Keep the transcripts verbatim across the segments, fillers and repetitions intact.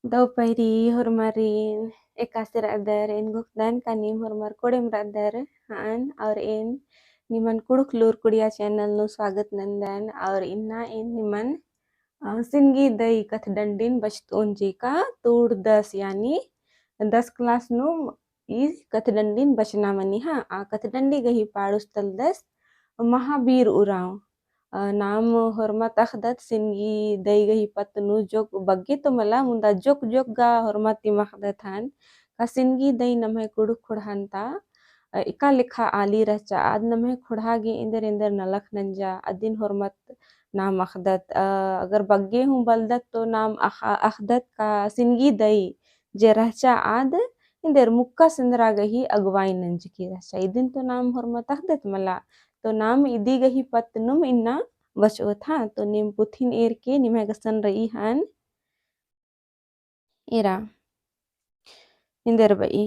दव पहरी होरमारिन एकासे रअदर, एन घोखदन का नीम होरमर कोड़ेम रअदर हअन, और एन निमन कुँड़ुख़ लूर कुड़िया channel नू स्वागत नन्दन। और इन्ना एन निमन, अ, सिनगी दई कथडंडिन बचतओन जेका तोड़ दस यानी दस class नू ई कथडंडिन बचना मनी। हाँ, आ कथडंडी गही पाड़ुस तलदस महाबीर उराँव। अ, नाम होरमत अख़दत सिनगी दई गही पत्त नू जोक बग्गे तो मला, मुन्दा जोक जोक गा होरमत तिम अख़दत हन। का सिनगी दई नम्है कुँड़ुख़ ख़ोंड़हन ता, अ, एका लेखा आली रहचा, आद नम्है ख़ोंड़हा गे एन्देर एन्देर नलख नंजा, अदिन होरमत नाम अख़दत। अ, अगर बग्गे हूँ बलदत तो नाम अख़-, अख़दत का सिनगी दई जे रहचा आद एन्देर मुक्का सेन्दरा गही अगुवाई नंजकी रहचा। इदिन तो नाम होरमत अख़दत मला, तो नाम इदी गही पत्त नुम इन्ना बचओत। हाँ, तो नीम पुथिन एरके निम्है गसन रई हन। एरा एन्देर बई।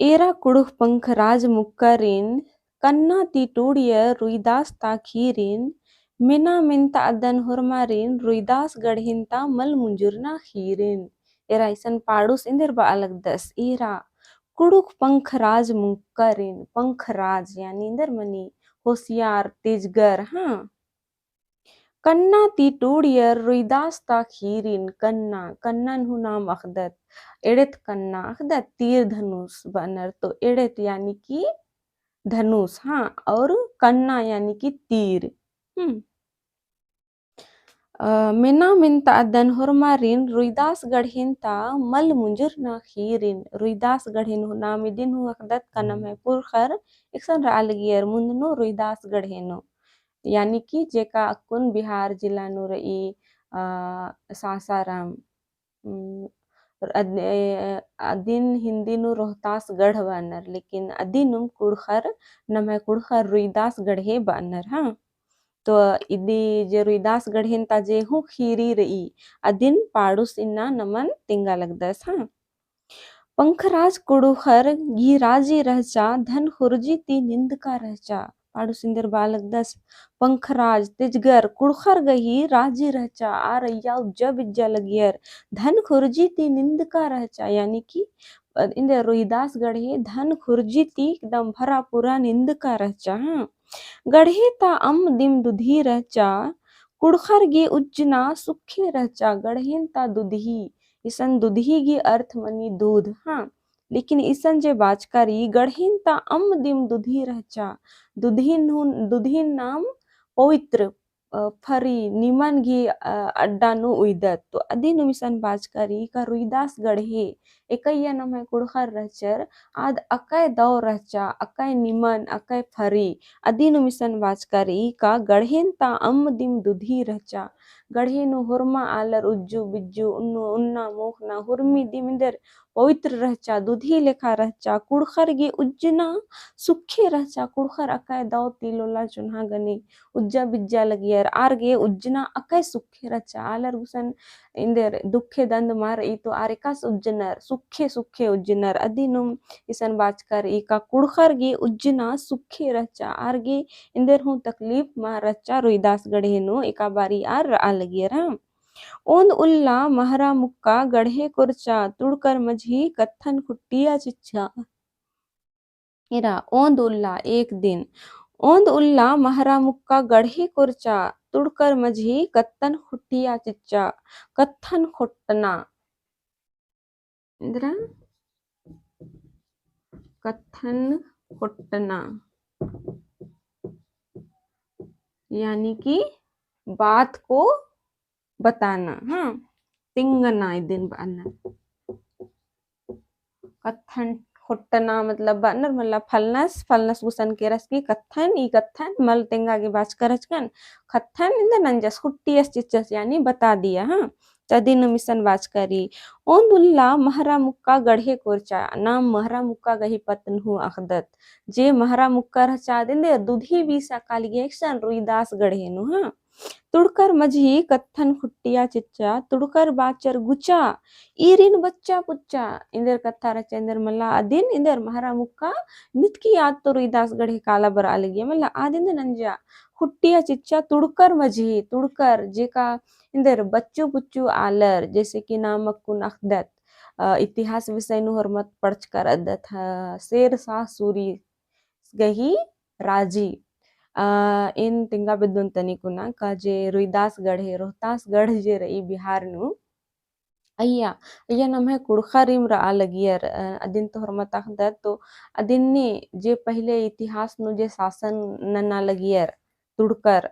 एरा कुँड़ुख़ पंखराज मुक्कारिन, कन्ना ती टूड़ियर रुइदास ता खीरिन, मेना मेन्ता अदन होरमारिन, रुइदास गढ़ेन ता मल मुंजुरना खीरिन। एरा इसन पाड़ुस एन्देर बआ लगदस, एरा कुँड़ुख़ पंखराज मुक्कारिन, पंखराज यानी एन्देर मनी होशियार, तेजगर, हाँ। कन्ना ती टूड़ियर रुइदास ता खीरिन, कन्ना, कन्नन हूँ नाम अख़दत, एड़ेत कन्ना अख़दत, तीर धनुष बअनर, तो एड़ेत यानी कि धनुष, हाँ, और कन्ना यानी कि तीर। हम्म। अ, मेना मेन्ता अदन होरमारिन रुइदास गढ़ेन ता मल मुंजुरना खीरिन, रुइदास गढ़ेन हूँ नाम इदिन हूँ अख़दत का नम्है पुरखर एकसन रआ लगियर मुन्द नू रुइदास गढ़े नू। यानी कि जेका अक्कुन बिहार जिला नू रई, अ, सासाराम, उम, अद-, ए, अदिन हिन्दी नू रोहतास गढ़ बअनर, लेकिन अदिनुम कुँड़ुख़र, नम्है कुँड़ुख़र रुइदास गढ़े बअनर, हाँ। तो इदी जे रुइदास गढ़ेन ता जे हूँ खीरी रई, अदिन पाड़ुस इन्ना नमन तेंगा लगदस, हाँ। पंखराज कुँड़ुख़र गही राजी रहचा, धन खुर्जी ती निंदका रहचा। पाड़ुस एन्देर बआ लगदस, पंखराज, तेजगर, कुँड़ुख़र गही राजी रहचा, आर अइय्या उज्जा बिज्जा लगियर, धन खुर्जी ती निंदका रहचा, यानी कि, अ, एन्देर रुइदास गढ़े धन खुर्जी ती एकदम भरा पूरा निंदका रहचा, हाँ। गढ़े ता अम्म दिम दुधी रहचा, कुँड़ुख़र गे उज्जना सुखे रहचा, गढ़ेन ता दुधी, इसन दुधी गे अर्थ मनी दूध, हाँ। लेकिन इसन जे बाचका रई, गढ़ेन ता अम्म दिम दुधी रहचा, दुधीन हूँ, दुधीन नाम पवित्र, अ, फरी निमन गही, अ, अड्डा नू उइदत। तो अदिनुम इसन बाचका रई का रुइदास गढ़े एकइया नम्है कुँड़ुख़र रहचर, आद अकय दव रहचा, अकय निमन, अकय फरी, अदिनुम इसन बाचका रई का गढ़ेन ता अम्म दिम दुधी रहचा। गढ़े नू होरमा आलर उज्जु बिज्जु, उन्नु, उन्ना मोख़ना, हुरमी दिम एन्देर पवित्र रहचा, दुधी लेखा रहचा, कुँड़ुख़र गे उज्जना सुखे रहचा, कुँड़ुख़र अकय दव ती लोला चुन्हा गने उज्जा बिज्जा लगियर, आर गे उज्जना अकय सुखे रहचा, आलर गुसन एन्देर दुखे दंद मल रई तो आर एकासे उज्जनर, सुखे सुखे उज्जनर। अदिनुम इसन बाचका रई का कुँड़ुख़र गे उज्जना सुखे रहचा, आर गे एन्देर हूँ तकलीफ मल रहचा, रुइदास गढ़े नू एका बारी आर रआ लगियर, हाँ। ओन्द उल्ला महरा मुक्का गढ़े कोरचा, तुड़कर मझी कत्थन खुट्टिया चिच्चा। एरा, ओन्द उल्ला, एक दिन, ओन्द उल्ला महरा मुक्का गढ़े कोरचा, तुड़कर मझी कत्थन खुट्टिया चिच्चा, कत्थन खोट्टना। एन्दरा? कत्थन खोट्टना, यानी कि बात को बताना, हाँ, तिंगना इदिन बअना। कत्थन खोट्टना मतलब बअनर, मतलब फलनस, फलनस गुसन केरस की कत्थन, ई कत्थन मल तेंगा गे बाचका रहचकन, कत्थन एन्देर नंजस, खुट्टियस चिच्चस, यानी बता दिया, हाँ। तो अदिनुम इसन बाचका रई। ओन्द उल्ला महरा मुक्का गढ़े कोरचा, नाम महरा मुक्का गही पत्त नू हूँ अख़दत। जे महरा मुक्का रहचा आद एन्देर दुधी बीसा काली गे एकसन रुइदास गढ़े नू, हाँ। तुड़कर मझी कत्थन खुट्टिया चिच्चा, तुड़कर बाचर गुचा, ईरिन बच्चा पुच्चा। एन्देर कत्था रहचा, एन्देर मला अदिन, एन्देर महरा मुक्का नितकी आद तो रुइदास गढ़े काला बरआ लगिया, मला आद एन्देर नंजा खुट्टिया चिच्चा, तुड़कर मझी, तुड़कर जेका एन्देर बच्चू पुच्चू आलर, जैसे कि नाम अक्कुन अख़दत, अ, इतिहास विषय नू होरमत पढ़चकर अदत ह, शेर शाह सूरी गही राजी। अ, एन तिंगा बेद्दोन तनिकुना का जे रुइदास गढ़े, रोहतास गढ़ जे रई बिहार नू, अइया, अइया नम्है कुँड़ुख़रिम रआ लगियर, अ, अदिन तो होरमत अख़दत तो अदिन्ने जे पहिले इतिहास नू जे शासन नन्ना लगियर, तुड़कर,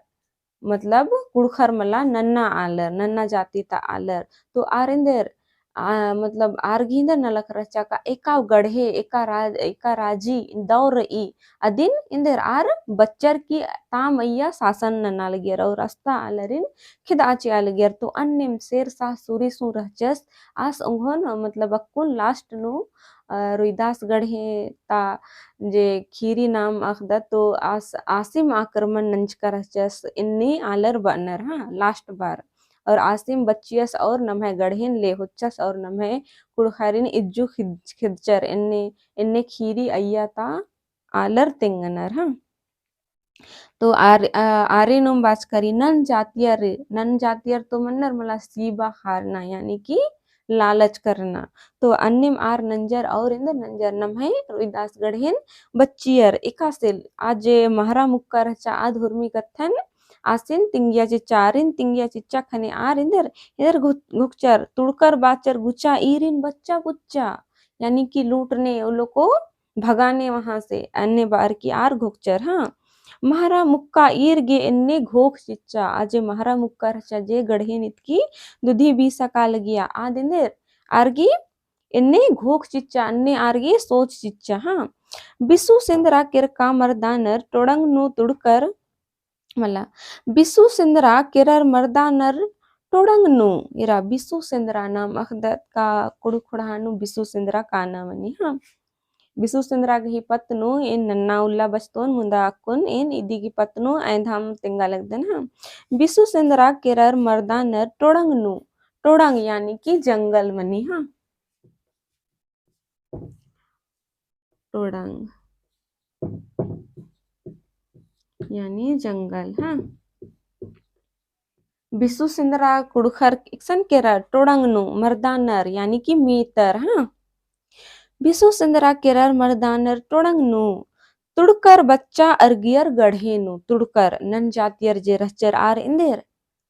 मतलब कुँड़ुख़र मला नन्ना आलर, नन्ना जाति ता आलर। तो आर एन्देर, आ, मतलब आर गही एन्देर नलख रहचा का एका गढ़े, एका राज-, एका राजी दौ रई, अदिन एन्देर आर बच्चर की ताम अइया शासन नन्ना लगियर और अस्ता आलरिन खिदआ चिआ लगियर। तो अन्नेम शेर शाह सूरी सु रहचस, आस ओंघोन, मतलब अक्कुन last नू, अ, रुइदास गढ़े ता जे खीरी नाम अख़दत तो आस-, आसिम आक्रमण नंजका रहचस, एन्ने आलर बअनर, हाँ, last बार। और आसिम बच्चियस और नम्है गढ़ेन ले होचस और नम्है कुँड़ुख़रिन इज्जू खिद-, खिदचर, एन्ने, एन्ने खीरी अइया ता आलर तेंगनर, हाँ। तो आर-, अ, आरिन ओम बाचकरी नन जातियर, नन जातियर तो मन्नर मला सीबा खारना, यानी कि लालच करना। तो अन्नेम आर नंजर और एन्देर नंजर नम्है रुइदास गढ़ेन बच्चियर। एकासे आद जे महरा मुक्का रहचा आद हुरमी कत्थन आसिन तिंगिया चिच्चा, आरिन तिंगिया चिच्चा ख़ने आर एन्देर, एन्देर घु-, घोखचर, तुड़कर बाचर गुचा, ईरिन बच्चा पुच्चा, यानी कि लूटने, उन लोग को भगाने वहाँ से, अन्ने बार की आर घोखचर, हाँ। महरा मुक्का ईर गे एन्ने घोख चिच्चा, आद जे महरा मुक्का रहचा जे गढ़ेन इतकी दुधी बीसा का लगिया, आद एन्देर आर गे एन्ने घोख चिच्चा, अन्ने आर गे सोच चिच्चा, हाँ। बिसु सेंदरा केरका मरदानर टोड़ंग नू तुड़कर मला, बिसु सेंदरा केरर मरदानर टोड़ंग नू, एरा बिसु सेंदरा नाम अख़दत का कुँड़ुख़ ख़ोंड़हा नू बिसु सेंदरा काना मनी, हाँ। बिसु सेंदरा गही पत्त नू एन नन्ना उल्ला बचतोन मुदा अक्कुन एन इदी गही पत्त नू अइंधाम तेंगा लगदन, हाँ। बिसु सेंदरा केरर मरदानर टोड़ंग नू, टोड़ंग यानी कि जंगल मनी, हाँ। टोड़ंग यानी जंगल, हाँ। बिसु सेंदरा कुँड़ुख़र एकसन केरर टोड़ंग नू मरदानर यानी कि मीतर, हाँ। बिसु सेंदरा केरर मरदानर टोड़ंग नू तुड़कर बच्चा अरगियर गढ़े नू, तुड़कर नन जातियर जे रहचर आर एन्देर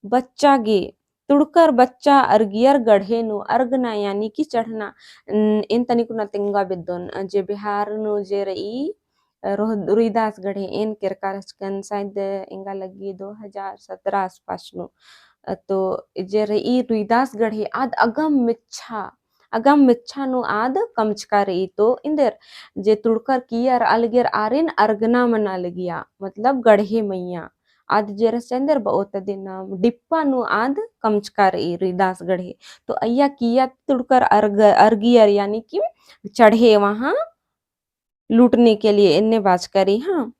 बच्चा गे, तुड़कर बच्चा अरगियर गढ़े नू, अरगना यानी कि चढ़ना। न-, एन तनिकुना तेंगा बेद्दोन, अ, जे बिहार नू जे रई, अ, रोह-, रुइदास गढ़े एन केरका रहचकन, शायद एंगा लग्गी दो हजार सत्रह आसपास नू। अ, तो जे रई रुइदास गढ़े आद अगम मेच्छा, अगम मेच्छा नू आद कमचका रई। तो एन्देर जे तुड़कर कियर अलगियर आरिन अरगना मना लगिया, मतलब गढ़े मइय्याँ। आद जे रहचा एन्देर बओत दिना डिप्पा नू आद कमचका रई रुइदास गढ़े। तो अइय्या किया तुड़कर अर्ग-, अर्गियर यानी कि चढ़े वहाँ लूटने के लिए एन्ने बाचका रई, हाँ।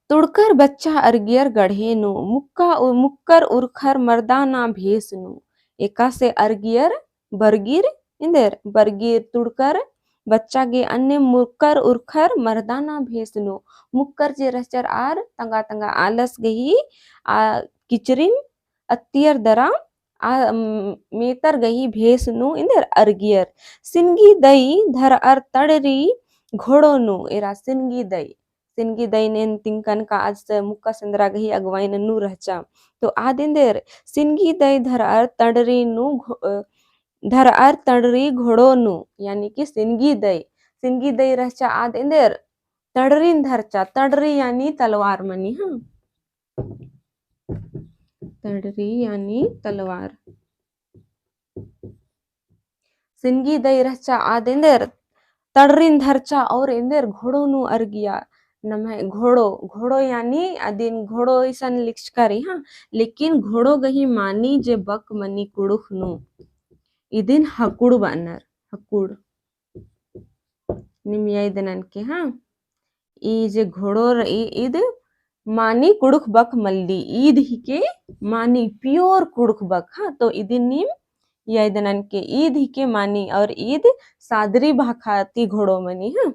तुड़कर बच्चा अर्गियर गढ़े नू, मुक्का उ-, मुक्कर उरखर मर्दाना भेस नू, एकासे अर्गियर बरगिर एन्देर, बरगिर तुड़कर बच्चा गे अन्ने मुक्कर उरखर मर्दाना भेस नू, मुक्कर जे रहचर आर तंगा तंगा आलस गही आ किचरिम अत्तियर दरा आ, उम, मेतर गही भेस नू एन्देर अर्गियर। सिनगी दई धरअर तड़री घोड़ो नू, एरा सिनगी दई। सिनगी दईन एन तिंकन का आद से मुक्का सेंदरा गही अगुवाई ननू रहचा। तो आद एन्देर सिनगी दई धरअर तड़री नू घो-, अ, धरअर तड़री घोड़ो नू, यानी कि सिनगी दई। सिनगी दई रहचा आद एन्देर तड़रिन धरचा, तड़री यानी तलवार मनी, हाँ। तड़री यानी तलवार। सिनगी दई रहचा आद एन्देर तड़रिन धरचा और एन्देर घोड़ो नू अर्गिया। नम्है घोड़ो, घोड़ो यानी अदिन घोड़ो इसन लिखचका रई, हाँ, लेकिन घोड़ो गही मानी जे बक मनी कुँड़ुख़ नू। इदिन हकुड़ बअनर, हकुड़। निमिया इदनन के, हाँ। ई जे घोड़ो रई, ईद मानी कुँड़ुख़ बक मल्ली, ईद हिके मानी pure कुँड़ुख़ बक, हाँ, तो इदिन नीम याद ननके, ईद हिके मानी और ईद सादरी भाखा ती घोड़ो मनी, हाँ।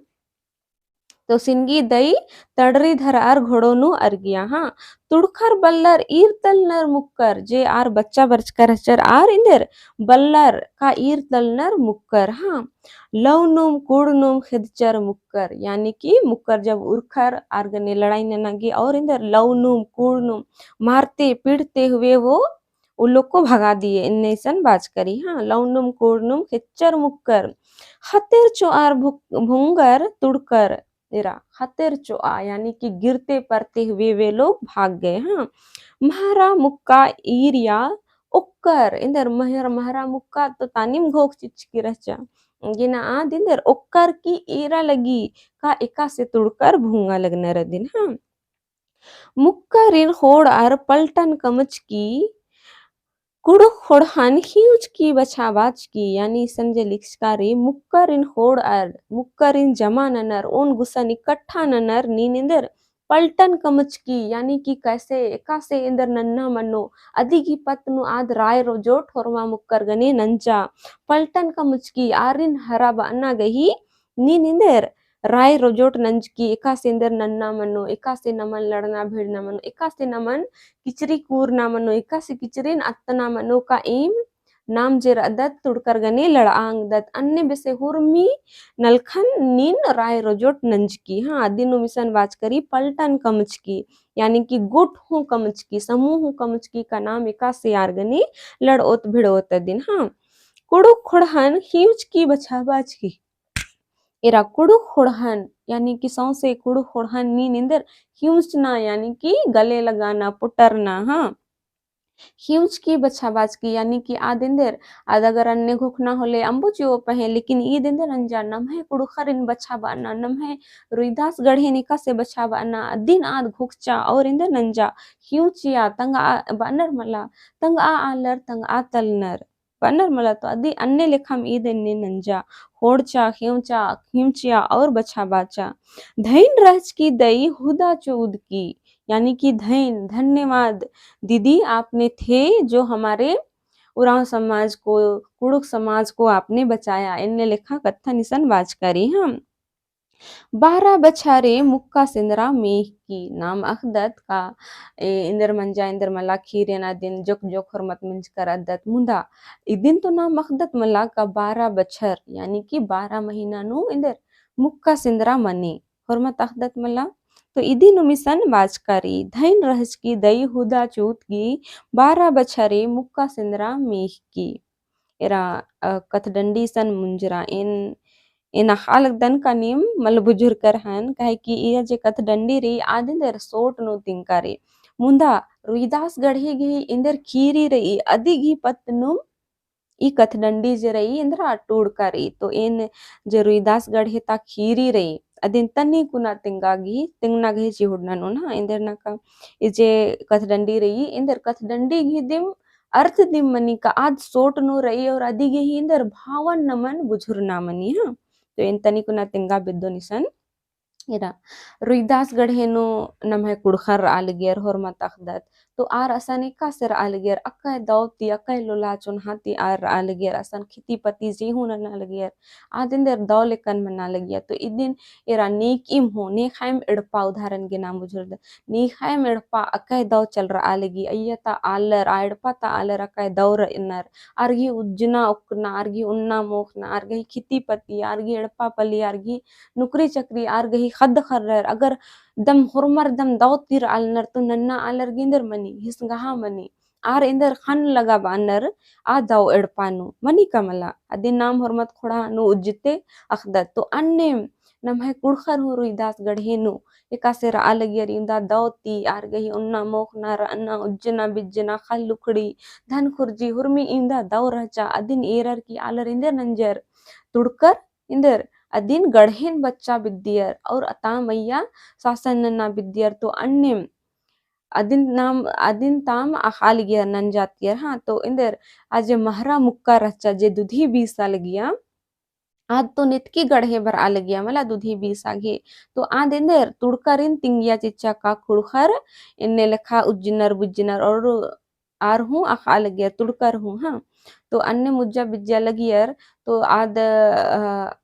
तो सिनगी दई तड़री धरअर घोड़ो नू अरगिया, हाँ। तुड़खर बल्लर ईर तलनर मुक्कर, जे आर बच्चा बरचकर रहचर आर एन्देर बल्लर का ईर तलनर मुक्कर, हाँ। लव नुम कुड़ नुम खेदचर मुक्कर, यानी कि मुक्कर जब उरखर आर गने लड़ाई नना गे और एन्देर लव नुम कुड़ नुम मारते पीटते हुए वो उन लोग को भगा दिए, एन्ने इसन बाचकरी, हाँ। लव नुम कुड़ नुम खेदचर मुक्कर, ख़तेर चोआर भु-, भुंगर तुड़कर, एरा, ख़तेर चोआ, यानी कि गिरते पड़ते हुए वे लोग भाग गए, हाँ। महरा मुक्का ईरिया ओक्कर, एन्देर महर-, महरा मुक्का तो तानिम घोख चिच्चकी रहचा। गे ना आद एन्देर ओक्कर की एरा लगी का एकासे तुड़कर भुंगा लगनर अदिन, हाँ। मुक्करिन ख़ोंड़अर पलटन कमचकी, कुँड़ुख़ ख़ोंड़हन हिउँचकी बछाबाचकी, यानी इसन जे लिखचका रई, मुक्करिन ख़ोंड़अर, मुक्करिन जमा ननर, ओन गुसन इकट्ठा ननर, नीन एन्देर पलटन कमचकी, यानी कि कैसे, एकासे एन्देर नन्ना मनो, अदी गही पत्त नू आद राय रोजोट होरमा मुक्कर गने नंजा, पलटन कमचकी, आरिन हरा बअना गही नीन एन्देर राय रोजोट नंजकी, एकासे एन्देर नन्ना मनो, एकासे नमन लड़ना भिड़ना मनो, एकासे नमन किचरी कूरना मनो, एकासे किचरिन अत्तना मनो का एम नाम जे रअदत तुड़कर गने लड़आ ओंगदत। अन्ने बेसे हुरमी नलखन नीन राय रोजोट नंजकी। हाँ, अदिन नुम इसन बाचकरी पलटन कमचकी, यानी कि गुट हूँ कमचकी, समूह हूँ कमचकी का नाम एकासे आर गने लड़ओत भिड़ओत अदिन। हाँ, कुँड़ुख़ ख़ोंड़हन हिउँचकी बछाबाचकी। एरा कुँड़ुख़ ख़ोंड़हन, यानी कि सौंसे कुँड़ुख़ ख़ोंड़हन नीन एन्देर हिउँचना, यानी कि गले लगाना, पुटरना, हाँ। हिउँचकी बछाबाचकी, यानी कि आद एन्देर, आद अगर अन्ने घोखना होले अम्बो चिओ पहें, लेकिन ईद एन्देर नंजा, नम्है कुँड़ुख़रिन बछाबअना, नम्है रुइदास गढ़ेन एकासे बछाबअना, अदिन आद घोखचा और एन्देर नंजा, हिउँचिया, तंगआ बअनर मला, तंगआ आलर, तंगआ तलनर। बअनर मला तो अदी अन्ने लेखाम ईद एन्ने नंजा, ख़ोंड़चा, हिउँचा, हिउँचिया और बछाबाचा। धइन रहचकी दई हुदा चो उदकी, यानी कि धइन, धन्यवाद दीदी, आपने थे जो हमारे उराँव समाज को, कुँड़ुख़ समाज को आपने बचाया, एन्ने लेखा कत्थन इसन बाचकरी, हाँ। बारा बछारे मुक्का सेंदरा मेख़की, नाम अख़दत का, ए, एन्देर मंजा, एन्देर मला, खीर एन अदिन जोक जोक होरमत मंजकर अख़दत, मुन्दा इदिन तो नाम अख़दत मला का बारा बछर, यानी कि बारा महीना नू एन्देर मुक्का सेंदरा मनी, होरमत अख़दत मला। तो इदिन नुम इसन बाचकरी, धइन रहचकी दई हुदा चो उदकी, बारा बछारे मुक्का सेंदरा मेख़की। एरा, अ, कथडंडी इसन मुंजरा एन, एन अख़आ लगदन का नीम मल बुझुरकर हन, काहे कि इया जे कथडंडी रई आद एन्देर सोट नू तिंका रई। मुन्दा रुइदास गढ़े गही एन्देर खीरी रई, अदी गही पत्त नू ई कथडंडी जे रई एन्देर टूड़का रई। तो एन जे रुइदास गढ़े ता खीरी रई, अदिन तनी कुना तिंगा गही, तिंगना गही चिहुड़ना नू ना, एन्देर ना का, ई जे कथडंडी रई, एन्देर कथडंडी गही दिम अर्थ दिम मनी का आद सोट नू रई और अदी गही एन्देर भावन नमन बुझुरना मनी, हाँ। तो एन तनी कुना तिंगा बेद्दोन इसन। एरा, रुइदास गढ़े नू नम्है कुँड़ुख़र रआ लगियर होरमत अख़दत। तो आर असन एकासे रआ लगियर, अकय दौ ती, अकय लोला चोन्हा ती आर रआ लगियर, असन खेती पति जे हूँ नना लगियर। आद एन्देर दौ लेकन मना लगिया। तो इदिन एरा नेकइम हूँ, नेख़ायम एड़पा उदाहरण गे नाम बुझुरदत। नेख़ायम एड़पा अकय दौ चलरआ लगी, अइया ता आलर, आ एड़पा ता आलर अकय दौ रअनर, आर गही उज्जना ओक्कना, आर गही उन्ना मोख़ना, आर गही खेती पति, आर गही एड़पा पली, आर गही नुकरी चकरी, आर गही ख़द्द ख़र्रर, अगर दम होरमर दम दौ ती रआ लनर तो नन्ना आलर गे एन्देर मनी, हिसंगहा मनी, आर एन्देर ख़न्न लगा बअनर आ दौ एड़पा नू, मनी का मला, अदिन नाम होरमत ख़ोंड़हा नू उज्जते अख़दत। तो अन्नेम नम्है कुँड़ुख़र हूँ रुइदास गढ़े नू एकासे रआ लगियर, इवंदा दौ ती आर गही उन्ना मोख़ना, रअना, उज्जना बिज्जना, ख़ल्ल लुखड़ी, धन खुर्जी, हुरमी इवंदा दौ रहचा। अदिन एरर की आलर एन्देर नंजर, तुड़कर एन्देर अदिन गढ़ेन बच्चा बिद्दियर और अताम अइया सासन नना बिद्दियर। तो अन्नेम अदिन नाम, अदिन ताम अख़आ लगियर नंजातियर, हाँ। तो एन्देर आ जे महरा मुक्का रहचा जे दुधी बीसा लगिया, आद तो नेतकी गढ़े बरआ लगिया मला दुधी बीसा गे। तो आद एन्देर तुड़करिन तिंगिया चिच्चा का खुड़खर, एन्ने लेखा उज्जिनर बुज्जिनर और आर हूँ अख़आ लगियर तुड़कर हूँ, हाँ। तो अन्ने मुज्जा बिज्जा लगियर, तो आद, अ,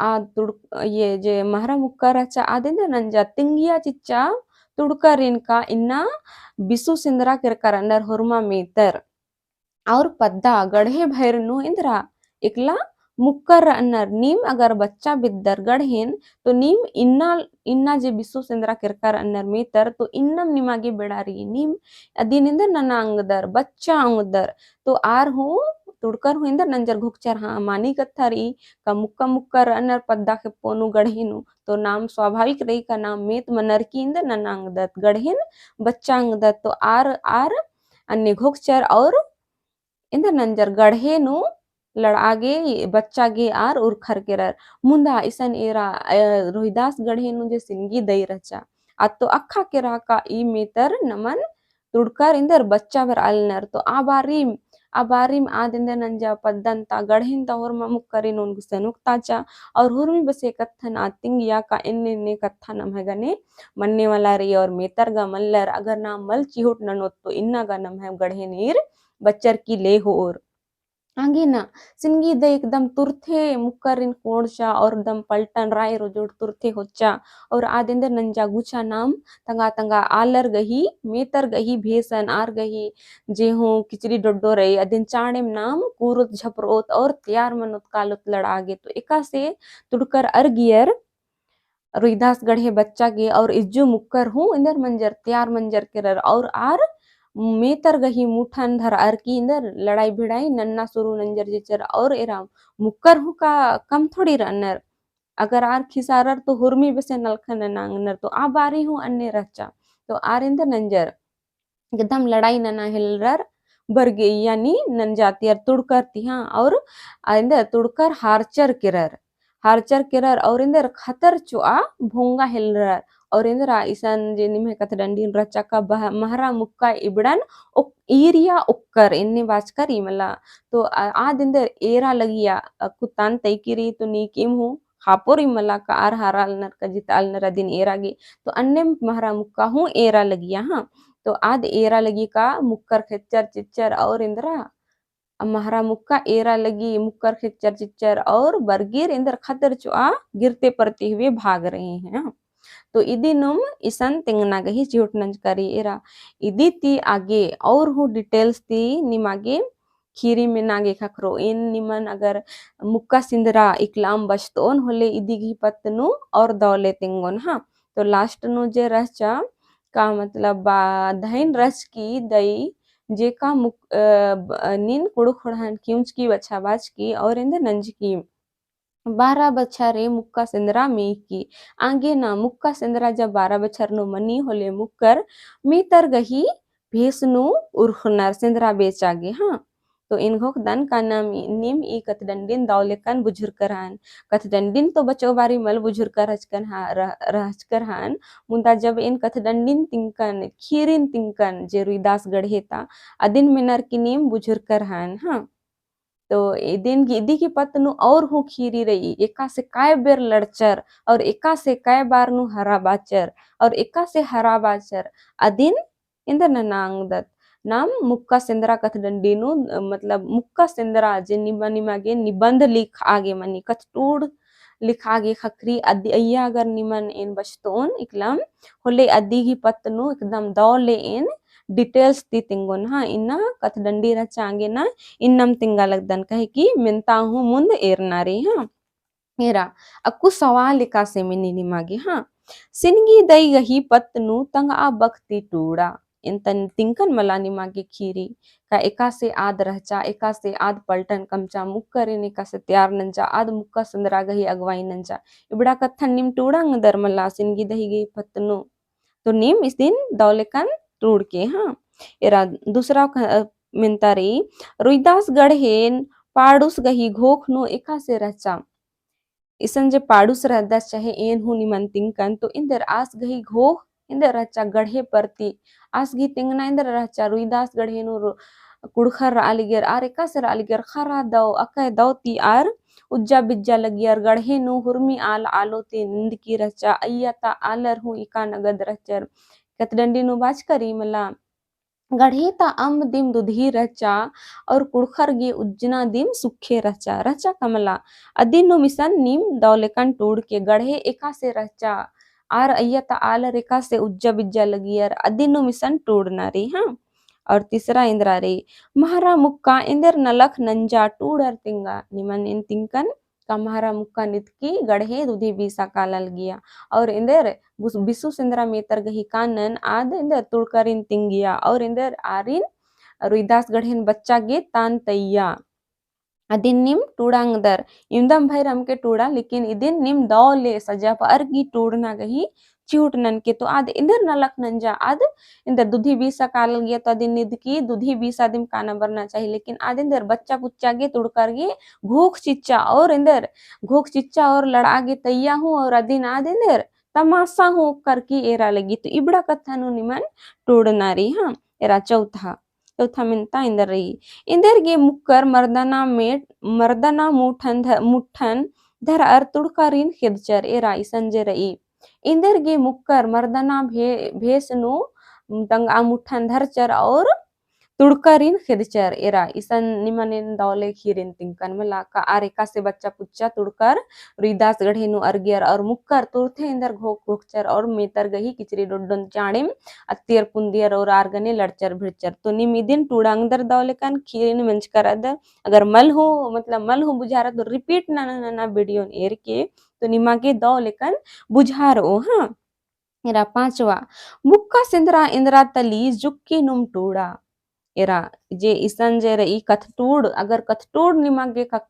आद तुड़-, ये जे महरा मुक्का रहचा आद एन्देर नंजा तिंगिया चिच्चा तुड़करिन का इन्ना बिसु सिंदरा केरकर अन्नर होरमा मेतर। और पद्दा गढ़े भैर नू एन्दरा एकला मुक्कर रअनर। नीम अगर बच्चा बेद्दर गढ़ेन, तो नीम इन्ना, इन्ना जे बिसु सेंदरा केरका रअनर मेतर, तो इन्नम निमा गे बेड़ा रई। नीम अदिन एन्दर नना अंगदर, बच्चा अंगदर, तो आर हूँ तुड़कर हूँ एन्दर नंजर घोकचर, हाँ, मानी कत्था रई, का मुक्का मुक्का रअनर पद्दा खेप्पो नू गढ़े नू, तो नाम स्वाभाविक रई का नाम मेत मनर की एन्दर नना अंगदत, गढ़ेन बच्चा अंगदत, तो आर, आर अन्ने घोकचर और एन्दर नंजर गढ़े नू लड़आ गे, बच्चा गे आर उरखर केरर। मुन्दा इसन एरा, अ, रोहिदास गढ़े नू जे सिनगी दई रहचा। अत्तो अक्खा केरा का ई मेतर नमन तुड़कर एन्दर बच्चा बरआलनर। तो आ बारिम, आ बारिम आद एन्दर नंजा पद्दन ता गढ़ेन ता होरमा मुक्करिन ओन गुसन उक्ताचा। और हुरमी बसे कत्थन आद तिंगिया का एन्ने एन्ने कत्था नम्है गने मन्ने वाला रई और मेतर गा मल्लर। अगर नाम मल चिहुट ननोत तो इन्ना गा नम्है गढ़ेन ईर बच्चर की ले होओर। आंगे ना, सिनगी दई एकदम तुरथे मुक्करिन कोड़चा और एकदम पलटन राय रोजोड़ तुरथे होच्चा। और आद एन्दर नंजा गुछा नाम तंगा तंगा आलर गही, मेतर गही भेसन आर गही, जे हूँ किचरी डोड्डो रई, अदिन चाड़ेम नाम कूरोत झपरोत और तैयार मनोत कालोत लड़आ गे। तो एकासे तुड़कर अरगियर रोहिदास गढ़े बच्चा गे और इज्जु मुक्कर हूँ एन्दर मंजर तैयार मंजर केरर और आर मेतर गही मुठन धरअर की एन्दर लड़ाई भिड़ाई नन्ना शुरू नंजर चिच्चर और एरा मुक्कर हूँ का कम थोड़ी रअनर। अगर आर खिसारर तो हुरमी बेसे नलखन नना अंगनर, तो आ बारी हूँ अन्ने रहचा। तो आर एन्दर नंजर एकदम लड़ाई नना हेलरर बरगे, यानी नंजा तियर तुड़कर तिहा और एन्दर तुड़कर हारचर केरर, हारचर केरर और एन्दर खतर चोआ भोंगा हेलरर। और एन्दरा इसन जे निम्है कथडंडीन रहचा का बह-, महरा मुक्का इबड़न ओक-, ईरिया ओक्कर एन्ने बाचकर ई मला। तो आ-, आद एन्दर एरा लगिया, अ, कुतान तैकी रई तो नीकिम हूँ खापोर ई मला का आर हारालनर का जितालनर अदिन एरा गे। तो अन्नेम महरा मुक्का हूँ एरा लगिया, हाँ। तो आद एरा लगी का मुक्कर खेच्चर चिच्चर और एन्दरा, अ, महरा मुक्का एरा लगी मुक्कर खेच्चर चिच्चर और बरगेर एन्दर खतर चोआ गिरते पड़ते हुए भाग रहे हैं, हाँ। तो इदिनुम इसन तेंगना गही चिहुट नंजका रई एरा। इदी ती आगे और हूँ details ती निमा गे खीरी मेना गे ख़क्खरो। एन निमन अगर मुक्का सिंदरा इकलाम बचतओन होले इदी गही पत्त नू और दौले तेंगोन, हाँ। तो last नू जे रहचा का मतलब बा-, धइन रहचकी दई जे का मुक-, अ, ब-, नीन कुँड़ुख़ ख़ोंड़हन खिउँचकी बछाबाचकी और एन्दर नंजकी बारह बछर रे मुक्का सिंदरा मेख़की। आंगे ना मुक्का सिंदरा जब बारह बछर नू मनी होले मुक्कर मेतर गही भेस नू उरख़नर सिंदरा बेचा गे, हाँ। तो एन घोखदन का नाम नीम ई कथडंडीन दव लेकन बुझुरकर हन। कथडंडीन तो बचो बारी मल बुझुरकर रहचकन हा-, रह-, रहचकर हन, मुदा जब एन कथडंडीन तिंकन, खीरिन तिंकन, जे रुइदास गढ़े ता, अदिन मेनर की नीम बुझुरकर हन, हाँ। तो इदिन गी, इदी की पत्त नू और हूँ खीरी रई, एकासे काय बेर लड़चर, और एकासे काय बार नू हरा बाचर, और एकासे हरा बाचर, अदिन एन्दर नना ओंगदत। नाम मुक्का सिंदरा कथडंडी नू, अ, मतलब मुक्का सिंदरा जे निमा निमा गे निबंध लिखआ गे मनी, कत्थटूड़ लिखआ गे ख़क्खरी अदि अइय्या अगर निमन एन बचतओन इकलम होले अदि गही पत्त नू एकदम दव ले एन details ती तिंगोन, हाँ, इन्ना कथडंडी रहचा आंगे ना इन्नम तिंगा लगदन, कहे कि मेन्ता हूँ मुन्द एरना रई, हाँ। एरा, अक्कु सवाल एकासे मेनी निमा गे, हाँ। सिनगी दई गही पत्त नू तंगआ बखती टूड़ा। एन तन तिंकन मला निमा गे खीरी। का एकासे आद रहचा, एकासे आद पलटन कमचा, मुक्करिन एकासे तैयार नंजा, आद मुक्का सिंदरा गही अगुवाई नंजा। इबड़ा कत्थन नीम टूड़ा ओंगदर मला सिनगी दई गही पत्त नू। तो नीम इदिन दव लेकन टूड़के, हाँ। एरा दूसरा क-, अ, मेन्ता रई, रुइदास गढ़ेन पाड़ुस गही घोख नू एकासे रहचा। इसन जे पाड़ुस रहदस चाहे एन हूँ निमन तिंकन, तो एन्देर आस गही घोख एन्देर रहचा गढ़े परती, आस गही तिंगना एन्देर रहचा रुइदास गढ़े नू रु-, कुँड़ुख़र रआ लगियर, आर एकासे रआ लगियर, ख़र्रा दौ, अकय दौ ती आर उज्जा बिज्जा लगियर, गढ़े नू हुरमी आल आलो ती निंदकी रहचा, अइय्या ता आलर हूँ इका नगद रहचर। कत्थडंडी नू बाचका रई मला, गढ़े ता अम्म दिम दुधी रहचा और कुँड़ुख़र गे उज्जना दिम सुखे रहचा, रहचा का मला। अदिन नुम इसन नीम दौ लेकन टूड़के, गढ़े एकासे रहचा, आर अइय्या ता आलर एकासे उज्जा बिज्जा लगियर, अदिन नुम इसन टूड़ना रई, हाँ। और तीसरा एन्दरा रई, महरा मुक्का एन्देर नलख नंजा टूड़र तिंगा, निमन एन तिंकन का महरा मुक्का नितकी गढ़े दुधी बीसा काला लगिया। और एन्देर बुस-, बिसु सेंदरा मेतर गही कानन आद एन्देर तुड़करिन तिंगिया। और एन्देर आरिन रुइदास गढ़ेन बच्चा गे तान तइया। अदिन नीम टूड़ांगदर, इवंदम भइर अमके टूड़ा, लेकिन इदिन नीम दौ ले सजा पअर गी टूड़ना गही चिहुट ननके। तो आद एन्देर नलख नंजा, आद एन्देर दुधी बीसा काला लगिया, तो अदिन निदकी दुधी बीसा दिम काना बरना चाही, लेकिन आद एन्देर बच्चा कुच्चा गे तुड़कर गे घोख चिच्चा और एन्देर घोख चिच्चा और लड़आ गे तइया हूँ और अदिन आद एन्देर तमासा हूँ करकी एरा लगी। तो इबड़ा कत्था नू निमन टूड़ना रई, हाँ, एरा चौथा। चौथा मेन्ता एन्देर रई। एन्देर गे मुक्कर मर्दना मेट, मर्दना मुठन ध-, मुठन धरअर तुड़करिन खेदचर एरा इसन जे रई। एन्देर गे मुक्कर मर्दना भे-, भेस नू तंगआ मुठन धरचर और तुड़करिन खेदचर एरा इसन निमन एन दौ ले ख़ीरिन तिंकन मला का आर एकासे बच्चा पुच्चा तुड़कर रुइदास गढ़े नू अरगियर और मुक्कर तुरथे एन्देर घोख घोखचर और मेतर गही किचरी डोड्डोन चाड़िम अत्तियर पुन्दियर और आर गने लड़चर भिड़चर। तो नीम इदिन टूड़ांगदर दौ लेकन ख़ीरिन मेंजकर अदर। अगर मल हूँ, मतलब मल हूँ बुझारआ तो repeat नना नना video न एरके तो निमा गे दौ लेकन बुझारओ, हाँ। एरा पाँचवा, मुक्का सेंदरा एन्दरा तली जुक्की नुम टूड़ा। एरा जे इसन जे रई कत्थटूड़, अगर कत्थटूड़ निमा गे ख-,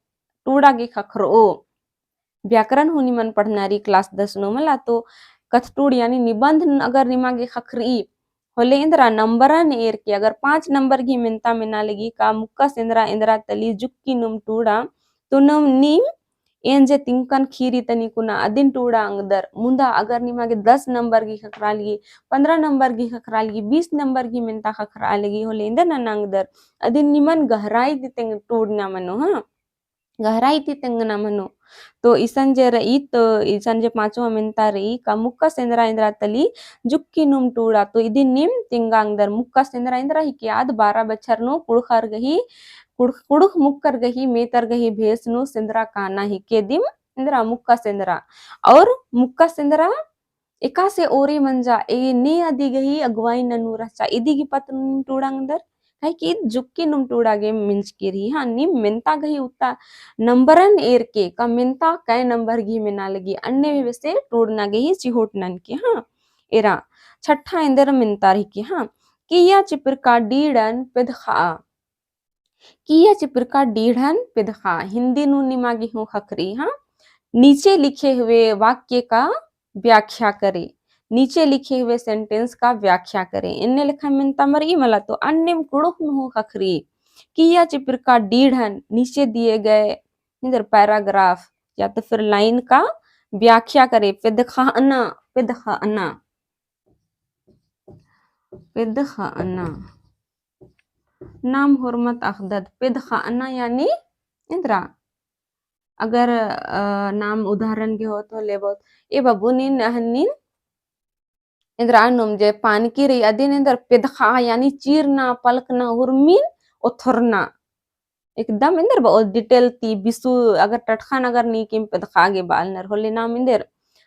टूड़ा गे ख़क्खरओ, व्याकरण हूँ निमन पढ़ना रई class दस नू मला, तो कत्थटूड़ यानी निबंध अगर निमा गे ख़क्खरई, होले एन्दरा नंबरन एरके, अगर पाँच नंबर गही मेन्ता मेना लगी का मुक्का सेंदरा एन्दरा तली जुक्की नुम टूड़ा, तो नुम नीम एन जे तिंकन ख़ीरी तनी कुना अदिन टूड़ांगदर। मुन्दा अगर निमा गे दस नंबर गही ख़क्खरआ लगी, पन्द्रह नंबर गही ख़क्खरआ लगी, बीस नंबर गही मेन्ता ख़क्खरआ लगी, होले एन्देर ननांगदर। अदिन निमन गहराई ती तेंग टूड़ना मनो, हाँ। गहराई ती तेंगना मनो। तो इसन जे रई, तो इसन जे पाँचवा मेन्ता रई, का मुक्का सेंदरा एन्दरा तली जुक्की नुम टूड़ा, तो इदिन नीम तिंगांगदर। मुक्का सेंदरा एन्दरा हिके आद बारह बछर नू कुँड़ुख़र गही, कुँड़ुख़, कुँड़ुख़ मुक्कर गही, मेतर गही भेस नू सेंदरा काना हिके दिम एन्दरा मुक्का सेंदरा। और मुक्का सेंदरा एकासे ओरे मंजा, ए ने अदी गही अगुवाई ननू रहचा, इदी गही पत्त नू टूड़ांगदर। काहे कि जुक्की नुम टूड़ा गे मिंजकी रई, हाँ, नीम मेन्ता गही उत्ता नंबरन एरके, का मेन्ता कै नंबर गही मेना लगी, अन्ने बेसे टूड़ना गही चिहोट ननके, हाँ। एरा, छठा एन्देर मेन्ता रई के, हाँ, किया चिपरका डीड़न पेदखा। किया चिपरका डीड़न पेदखा, हिन्दी नू निमा गे हूँ ख़क्खरई, हाँ। नीचे लिखे हुए वाक्य का व्याख्या करें, नीचे लिखे हुए sentence का व्याख्या करें। एन्ने लेखा मेन्ता मरई मला तो अन्नेम कुँड़ुख़ नू हूँ ख़क्खरई। किया चिपरका डीड़न, नीचे दिए गए इधर paragraph या तो फिर line का व्याख्या करें। पेदखअना, पेदखअना, पेदखअना। नाम होरमत अख़दत, पेदखअना यानी एन्दरा। अगर, अ, नाम उदाहरण गे होत होले बहुत, ए बाबू नीन अहन नीन एन्दरा नुम जे पानकी रई अदिन एन्दर पेदखा यानी चीरना, पलकना, हुरमिन ओथरना। एकदम एन्दर बओत detail ती बिसु अगर टटखन अगर नीकिम पेदखा गे बालनर होले नाम एन्दर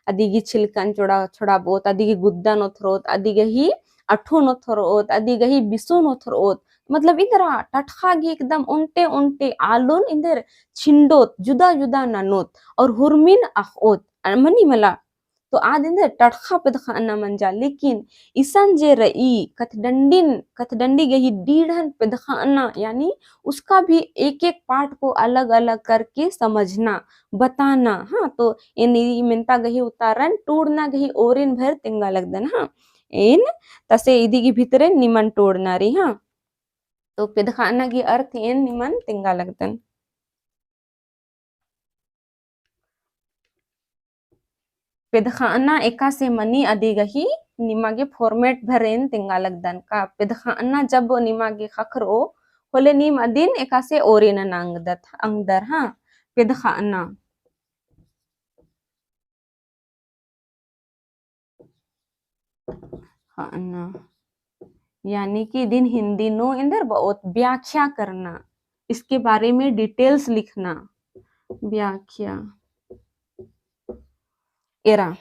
अदी गी छिलकन छोड़ा, छोड़ाबओत, अदी गी गुद्दन ओथरओत, अदी गही अठुन ओथरओत, अदी गही बिसुन ओथरओत। मतलब एन्दरा टटखा गी एकदम ओन्टे ओन्टे आलुन एन्दर छिंडोत, जुदा जुदा ननोत और हुरमिन अख़ओत। अ, मनी मला तो आद एन्दर टटखा पेदखअना मंजा, लेकिन इसन जे रई कथडंडिन, कथडंडी गही डीड़न पेदखअना, यानी उसका भी एक एक part को अलग अलग करके समझना, बताना। हाँ, तो एन ई मेन्ता गही उतारन टूड़ना गही ओरिन भर तेंगा लगदन। हाँ, एन तसे इदी गी भितरे निमन टूड़ना रई। हाँ, तो पेदखअना गही अर्थ एन निमन तेंगा लगदन। पेदखअना एकासे मनी अदी गही निमा गे format भर एन तेंगा लगदन। का पेदखअना जब निमा गे ख़क्खरओ होले नीम अदिन एकासे ओरे नना अंगदत, अंगदर, हाँ, पेदख़ाना। ख़ाना। यानी कि इदिन हिंदी नू एन्देर बओत व्याख्या करना, इसके बारे में details लिखना। व्याख्या। एरा।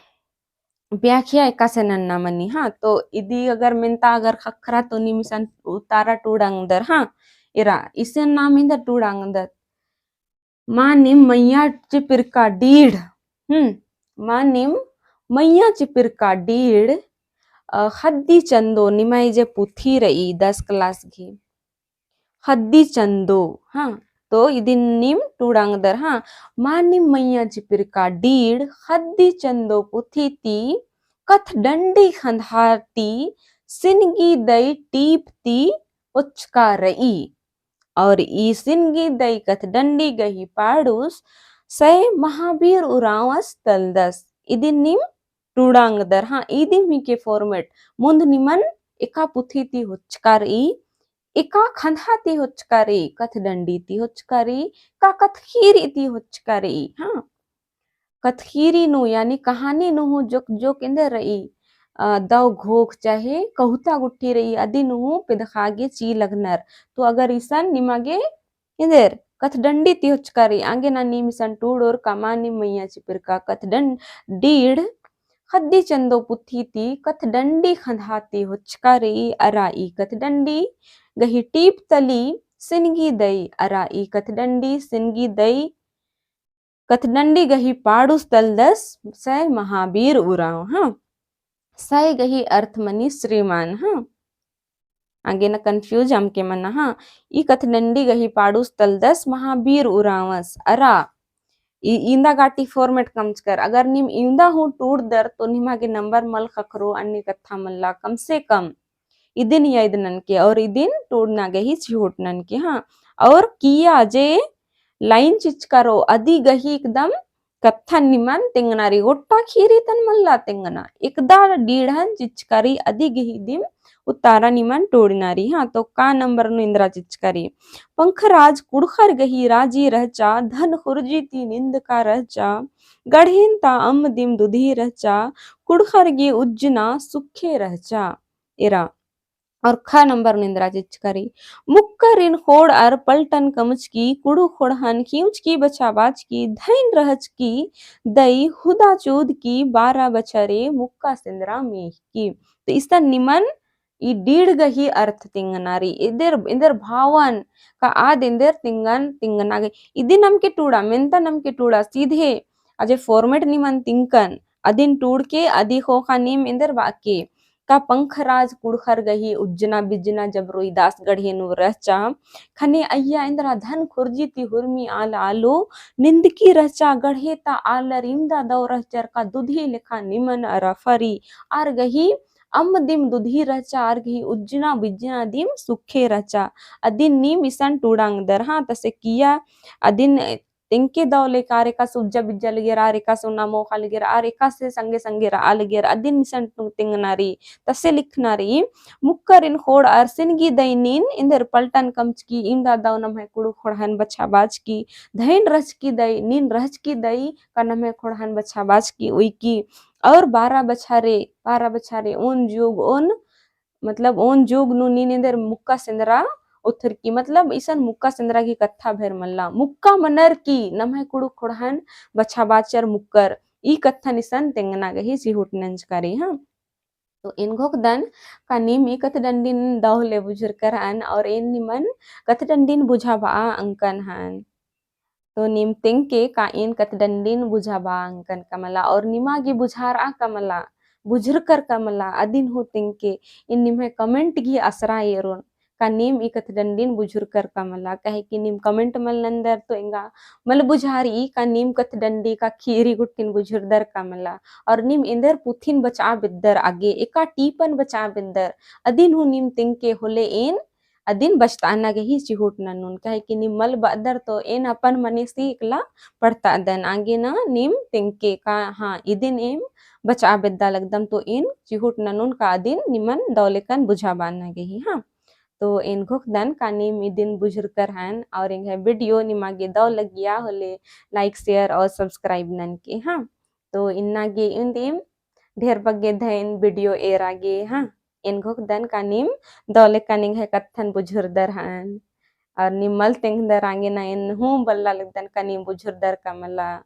व्याख्या एकासे नन्ना मनी, हाँ, तो इदी अगर मेन्ता अगर ख़क्खरा तो नीम इसन उत्तरा टूड़ांगदर, हाँ, एरा, इसन नाम एन्देर टूड़ांगदर। मानिम मइय्याँ चिपिरका डीड़, हम्म, मानिम मइय्याँ चिपिरका डीड़, अ, ख़द्दी चंदो निम्है जे पुथी रई दस class गही। ख़द्दी चंदो, हाँ, तो इदिन नीम टूड़ांगदर, हाँ, मानिम मइय्याँ चिपिरका डीड़, ख़द्दी चंदो पुथी ती, कथडंडी ख़ंदहा ती, सिनगी दई टीप ती, ओचका रई। और ई सिनगी दई कथडंडी गही पाड़ुस सै महाबीर उराँवस तलदस। इदिन नीम टूड़ांगदर, हाँ, इदिम ही के format। मुन्द निमन एका पुथी ती होचका रई, एका ख़ंदहा ती होचका रई, कथडंडी ती होचका रई, का कथख़ीरी ती होचका रई, हाँ। कथख़ीरी नू यानी कहानी नू हूँ जोक जोक एन्देर रई, अ, दव घोख चाहे कहुता गुट्ठी रई, अदिन हूँ पेदख़ा गे ची लगनर। तो अगर इसन निमा गे एन्देर कथडंडी ती होचका रई, आगे ना नीम इसन टूड़ोर का मानिम मइय्याँ चिपिरका कथडंडीड़, ख़द्दी चंदो पुथी ती कथडंडी ख़ंदहा ती होचका रई, अरा ई कथडंडी गही टीप तली सिनगी दई, अरा ई कथडंडी सिनगी दई कथडंडी गही पाड़ुस तलदस सै महाबीर उराँव, हाँ। सै गही अर्थ मनी श्रीमान, हाँ। आगे ना confuse अमके मना, हाँ। ई कथडंडी गही पाड़ुस तलदस महाबीर उराँवस, अरा। ई इन्दा गाटी format कमचकर, अगर नीम इन्दा हूँ टूड़दर तो निमा गे number मल ख़क्खरो, अन्ने कत्था मल्ला, कम से कम इदिन याद ननके और इदिन टूड़ना गही चिहुट ननके, हाँ। और किया जे line चिचका रओ अदी गही एकदम कत्थन निमन तेंगना रई, गोट्टा ख़ीरी तन मल्ला तेंगना, एकदा डीड़हन चिचका रई अदी गही दिम उत्तरा निमन टूड़ना रई, हाँ। तो का number नू इन्द्रा चिचका रई, पंखराज कुँड़ुख़र गही राजी रहचा, धन खुर्जी ती निंदका रहचा, गढ़ेन ता अम्म दिम दुधी रहचा, कुँड़ुख़र गे उज्जना सुखे रहचा। एरा। और ख number नू इन्द्रा चिचका रई। मुक्करिन ख़ोंड़अर पलटन कमचकी, कुँड़ुख़ ख़ोंड़हन खिउचकी बछाबाचकी, धइन रहचकी दई हुदा चूदकी, बारा बछरे मुक्का सेंदरा मेहकी। तो इसन निमन ई डीड़ गही अर्थ तिंगना रई। एन्देर, एन्देर भावन का आद एन्देर तिंगन, तिंगना गही। इदिन अमके टूड़ा, मेन्ता अमके टूड़ा, सीधे अजे format निमन तिंकन, अदिन टूड़के, अदी ख़ोख़ा नीम एन्देर बाके। का पंखराज कुँड़ुख़र गही उज्जना बिज्जना जब रोइदास गढ़े नू रहचा, ख़ने अइय्या एन्दरा धन खुर्जी ती हुरमी आल आलू निंदकी रहचा, गढ़े ता आलर इवंदा दव रहचर का दुधी लेखा निमन अरा फरी, आर गही अम्म दिम दुधी रहचा, आर गही उज्जना बिज्जना दिम सुखे रहचा। अदिन नीम इसन टूड़ांगदर, हाँ, तसे किया अदिन तेंगके दव लेका आर एकासे उज्जा बिज्जा लगियर, आर एकासे ओना मोख़ा लगियर, आर एकासे संगे संगे रआ लगियर, अदिन इसन तिंगना रई, तसे लिखना रई। मुक्करिन ख़ोंड़अर सिनगी दई नीन एन्देर पलटन कमचकी, इवंदा दव नम्है कुँड़ुख़ ख़ोंड़हन बछाबाचकी, धइन रहचकी दई, नीन रहचकी दई का नम्है ख़ोंड़हन बछाबाचकी उइकी, और बारा बछारे, बारा बछारे ओन जुग ओन मतलब ओन जुग नू नीन एन्देर मुक्का सेंदरा उथरकी, मतलब इसन मुक्का सेंदरा गही कत्था भेर मल्ला। मुक्का मनर की नम्है कुँड़ुख़ ख़ोंड़हन बछाबाचर मुक्कर, ई कत्थन इसन तेंगना गही चिहुट नंजका रई, हाँ। तो एन घोखदन का नीम ई कत्थडंडिन दव ले बुझुरकर हन और एन निमन कत्थडंडिन बुझाबआ अंकन हन। तो नीम तेंगके का एन कत्थडंडिन बुझाबआ अंकन का मला और निमा गे बुझारआ का मला, बुझुरकर का मला, अदिन हूँ तेंगके। एन निम्है comment गही असरा एरोन का नीम ई कत्थडंडिन बुझुरकर का मला, काहे कि नीम comment मल नन्दर तो एंगा मल बुझारई का नीम कत्थडंडी का खीरी गुट्ठिन बुझुरदर का मला। और नीम एन्देर पुथिन बचआ बेद्दर आगे, एका टीपन बचआ बेद्दर, अदिन हूँ नीम तेंगके होले एन अदिन बचताना गही चिहुट ननोन, काहे कि नीम मल बअदर तो एन अपन मनेसी एकला पढ़तादन, आगे ना नीम तेंगके का, हाँ, इदिन एम बचआ बेद्दा लगदम तो एन चिहुट ननोन का अदिन निमन दव लेकन बुझाबाना गही, हाँ। तो एन घोखदन का नीम इदिन बुझुरकर हन और एंग्है video निमा गे दव लग्गिया होले like, share और subscribe ननके, हाँ। तो इन्ना गे इवंदिम, ढेर बग्गे धैन video एरा गे, हाँ। एन घोखदन का नीम दव लेकन एंग्है कत्थन बुझुरदर हन। और नीम मल तेंगदर आंगे ना एन हूँ बल्ला लगदन का नीम बुझुरदर का मला।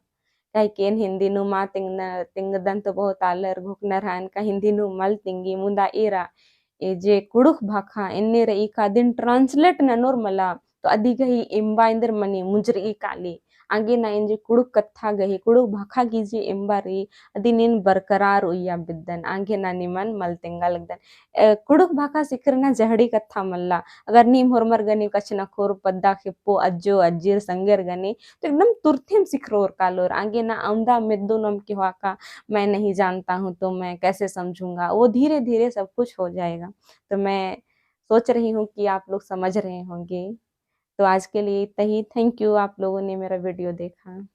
काहे कि एन हिंदी नू मा तेंगना, तेंगदन तो बहुत आलर घोखनर हन का हिंदी नू मल तेंगी मुदा एरा। ए जे कुँड़ुख़ भाखा एन्ने रई का अदिन translate ननोर मला, तो अदी गही एम्बा एन्देर मनी मुंजरई काली। आंगे ना एन जे कुँड़ुख़ कत्था गही, कुँड़ुख़ भाखा गही जे एम्बा रई, अदिन एन बरकरार उइया बेद्दन, आंगे ना निमन मल तेंगा लगदन। अ, कुँड़ुख़ भाखा सिखरना जहड़ी कत्था मल्ला। अगर नीम होरमर गने कछनखोर पद्दा खेप्पो अज्जो अज्जीर संगेर गने, तो एकदम तुरथेम सिखरोर कालोर। आंगे ना अवंदा मेद्दो नम के हुआ का, "मैं नहीं जानता हूँ तो मैं कैसे समझूंगा?" वो धीरे-धीरे सब कुछ हो जाएगा। तो मैं सोच रही हूँ कि आप लोग समझ रहे होंगे। तो आज के लिए इतना ही। Thank you, आप लोगों ने मेरा video देखा।